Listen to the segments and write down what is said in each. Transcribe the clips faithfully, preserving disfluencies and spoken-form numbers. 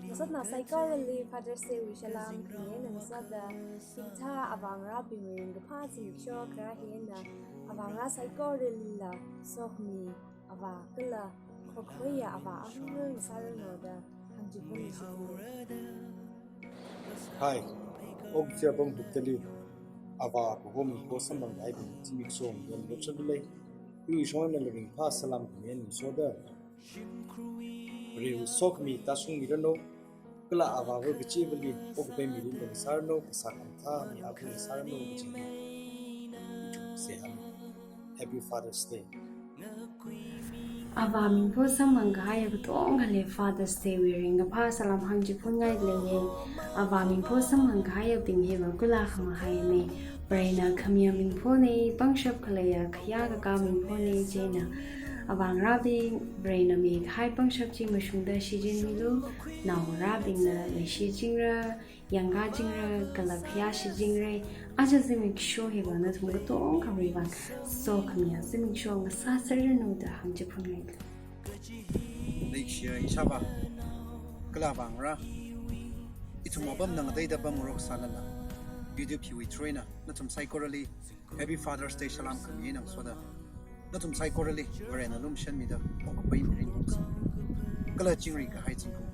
Ngasotnao saikorali Father's Day wui salam khami eina ngasotda, hikathā avāngarābingwui ringkaphā zimiksho kharā hi eina avāngarā saikoralila sokhami avā kala okapaiya avā aruirui ngasāranu da hāngchiphunmi. Hi, okathui apam bukdali avā kaho mingpho samphang kahaibing zimiksho nganāshonlei. Iwui shong eina ringphā salam khami eina ngasoda, Varewui sokhami tāshungmiranu, kala avāva kachivali okapai mirin ngasāranu, kasā khamathā mi āva ngasāranu kaji hi ithum seihā. Happy Father's Day. Avā mingpho samphang kahaiya katongkhali Father's Day wui ringkaphā salam hāngchiphunngai leiye. Avā mingpho samphang kahaiyabing hiva kula khamahaimei. Varena khamiya mingphonei, pangshap khaleiya khayā kakā mingphonei. Chieina avāngarābing, Varena mikahai pangshap chi mashungda shichinmilu, naongarābingna leishichingra, yangkāchingra kala khayāshichingra. Aja zimiksho hiva nathum katongkhawui vang sokhamiya zimiksho ngasāserranu da hāngchiphunngai. Leikashiya ishāvā kala avāngarā, ithum apamna ngateida pamngarok sālala, YouTube hiwui through eina nathum saikorali Happy Father's Day salam khami eina ngasoda, nathum saikorali Varena lumashanmida okapai mirin kala chingri kahai zingkum.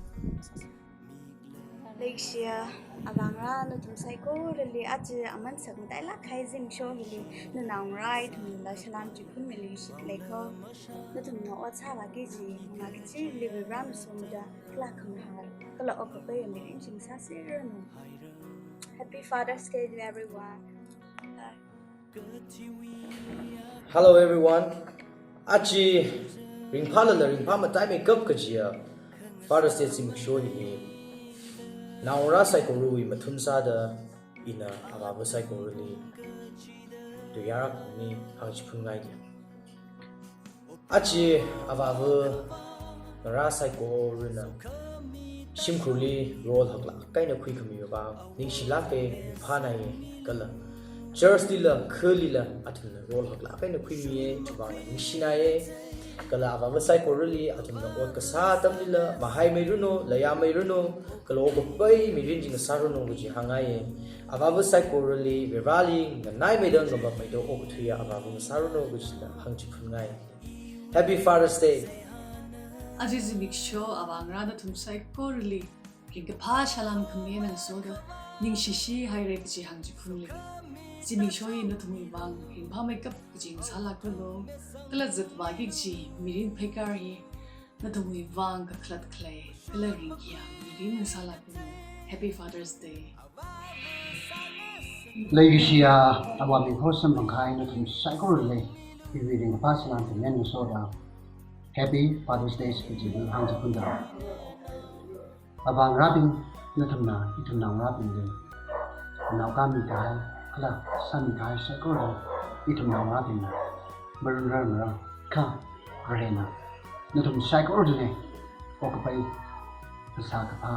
Leikashiya avāngarā, nathum saikorali aja aman sakmatailāk kahai zimiksho hili nanaongarā ithumla salam chiphunmi leishit leiko. Nathumna ot sāvāki kaji mangā kachili Varena somida kala khamahā kala okapaiya mirin ngasāserranu. Happy Father's Day to everyone. Bye. Hello everyone. Aja ringphālala ringphāmataimeikap kajiya Father's Day zimiksho hi naongarā saikorawui mathun sāda ina avāva saikorali tuiyār akhani hāngchiphunngai. Aja avāva ngarā saikorana shimkhurli role haklāk eina khuikhamiwui vang ningshilāke, ringphānaiye kala church lila khalila athumna role haklāk eina khuimiye, chiwui vangla ningshinaiye. Kala avāva saikorali athumna ot kasā atamlila mahaimeiranu, layāmeiranu, kala okapai mirin chi ngasāranu kaji hāngngaiye. Avāva saikorali Vareli nganaimeida ngavāmeida okathuiya avāva ngasāranu kajila hāngchiphunngai. Happy Father's Day. Aja zimiksho avāngarā nathum saikorali ringkaphā salam khami eina ngasoda, ningshishi haira kaji hāngchiphunlei. Zimiksho hi nathumwui vang ringphāmeikap kaji ngasālākranu, kala zatvāki kaji mirin pheikar hi nathumwui vang kakhalat khalei kala ringkhiya mirin ngasālākranu. Happy Father's Day. Leikashiya avā mingpho samphang kahai nathum saikorali iwui ringkaphā salam khami eina ngasoda, Happy Father's Day kaji hi hāngchiphunda. Avāngarābing, nathumna ithum naongarābingli naokami kahai kala sāmi kahai saikora ithum naongarābingna marunrarmara, kha Varena nathum saikorali okapai, phasā kaphā,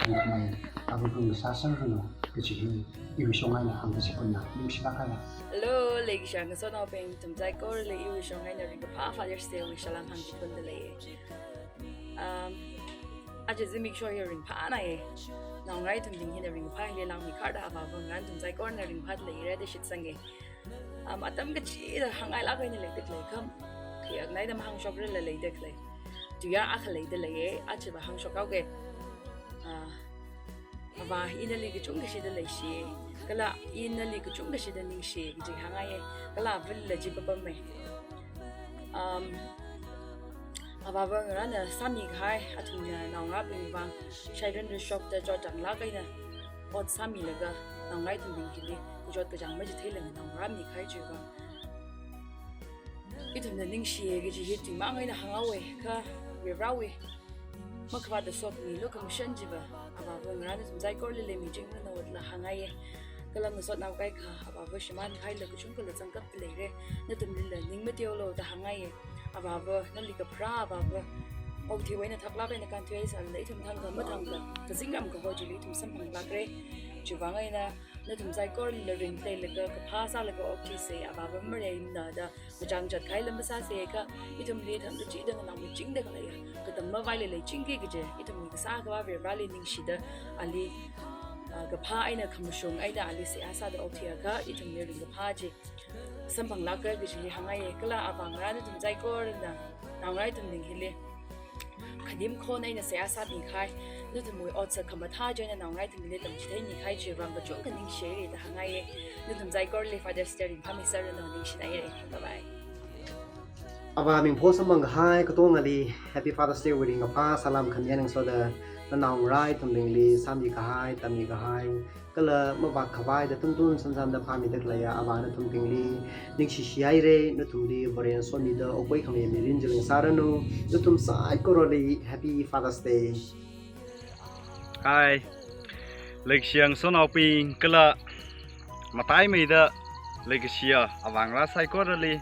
ringphāmei, aruirui ngasāserranu kaji hi iwui shong eina hāngkachiphunna. Ningshilāk haira. Hello, leikashiya ngasotnaobing, nathum saikorali iwui shong eina ringkaphā Father's Day wui salam hāngchiphunda lei. Um, aja zimiksho hi ringphānaiye. Naongarā ithumbing hina ringphā hili langmeikharda avāva ngarā nathum saikorana ringphāda leira da shitsange. Um, atam kachida hāngngailāk eina leida khalei kham, khayāknaida mahāngshokrala leida khalei tuiyār akha leida leiye, ajava hāngshok haoke. Ah, Avā, ina nali kachungkha shida leishi, kala ina nali kachungkha shida ningshi kaji hāngngaiye, kala avalila chi papamme. Um, avāva ngarāna sāmi kahai, athumna naongarābing vang shairan rishokta chotranglāk eina ot sāmilaga, naongarā ithumbing hili kachot kachāng machitheilala naongarāmi kahai chiwui vang ithumna ningshiye kaji hi tingmang eina hānghaowe, kha Varewui makhavāta sokhami lukhamashan chiva avāva ngarā nathum saikorali leimichingranu da hāngngaiye. Kala ngasotnao kaikha, avāva shimān kahaila kachungkhala zangkapta leire, nathumlila ning mateolu da hāngngaiye. Avāva nali kapharā avāva okathuiwui eina thaklāk eina kānthuihaisālala, ithum thangkha mathangkha kazingram kaho chili ithum samphanglākre. Chiwui vang eina nathum saikorali ringphālaga kaphā sālaga okthuisa, avāva mareimana da machang chat kahai lam sāsa kha, ithumli thangkachida nganao machingda khaleiya, katam mavaila leichingki kaje, ithumli kasā Akhava Varivarāli ningshida ali, ah, kaphā eina khamashung eina ali seihā sāda okthuiakha, ithumli ringkaphā chi samphanglāka kaji hāngngaiya. Kala avāngarā nathum saikorana naongarā ithumbing hili khadim khon eina seihā sāmi kahai, nathumwui otsak khamathā china naongarā ithumli tamchitheimi kahai chivang kachungkha ningshihaira da hāngngaiya. Nathum saikorali Father's Day ringphāmi sāranu, ningshinaira. Bye bye. Avā mingpho samphang kahai katongali Happy Father's Day wui ringkaphā salam khami eina ngasoda, nanaongarā ithumbingli sāmi kahai, tammi kahai, kala mavākhavai da tuntun sansanda phāmida khaleiya avā nathumbingli ningshishihaira. Nathumli Varena somida okpaikhami mirin chili ngasāranu. Nathum saikorali Happy Father's Day. Hi. Leikashiya ngasotnaobing kala mataimeida leikashiya avāngarā saikorali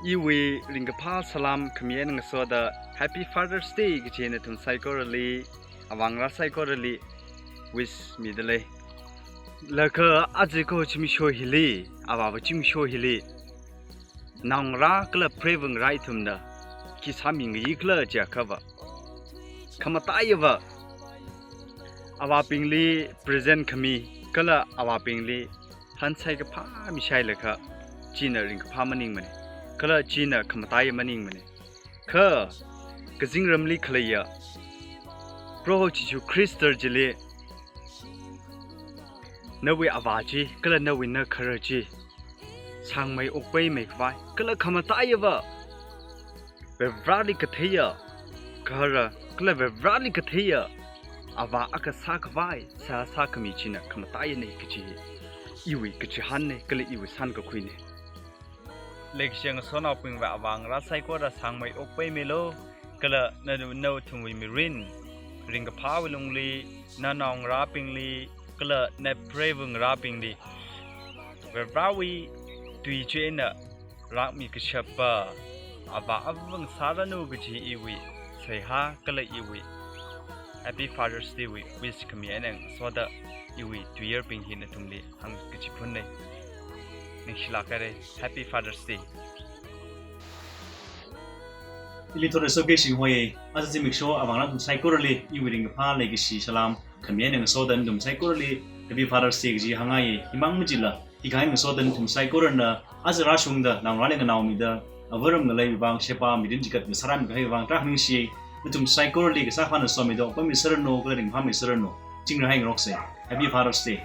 iwui ringkaphā salam khami eina ngasoda Happy Father's Day kaji nathum saikorali, avāngarā saikorali wish mida lei. Laga aja ko zimiksho hili, avāva zimiksho hili, naongarā kala preivangarā ithumna khi sāmingayi khala jiakhava, khamataiyava avābingli present khami kala avābingli hansai kaphā mishailaga, china ringkaphā maningmana, kala china khamataiya maningmana. Kha kazingramli khaleiya Proho Jishu Khrista chili, nawui avā chi kala nawui nakhara chi sāngmei okpaimei khavai kala khamataiyava Varivarāli katheiya gahara kala Varivarāli katheiya avā akha sākhavai seihā sākhami china khamataiyana kaji iwui kachihānna kala iwui sankakhuina. Leikashiya ngasotnaobingva avāngarā saikora sāngmei okpaimeilu, kala na, nathumwui mirin ringkaphāwui lungli, nanaongarābingli kala napreivangarābingli Varivarāwui tui china rākmi kashapa avā avāva ngasāranu kaji iwui seihā kala iwui Happy Father's Day wui wish khami eina ngasoda iwui tuiyarbing hi nathumli hāngkachiphunna. Ningshilāk haira. Happy Father's Day. Ili thot eina soke shing hoi, aja zimiksho avāngarā nathum saikorali iwui ringkaphā leikashi salam khami eina ngasoda nathum saikorali Happy Father's Day kaji hāngngaiya. Himang machila, hikahai ngasoda nathum saikorana aja rāshungda naongarāli nganaomida, avaram ngaleiwui vang sheba mirin chikat ngasārāmi kahaiwui vang tarākha ningshi. Nathum saikorali kasā Akhava somida okpaimi sāranu kala ringphāmi sāranu. Chingrahai ngaroksa. Happy Father's Day.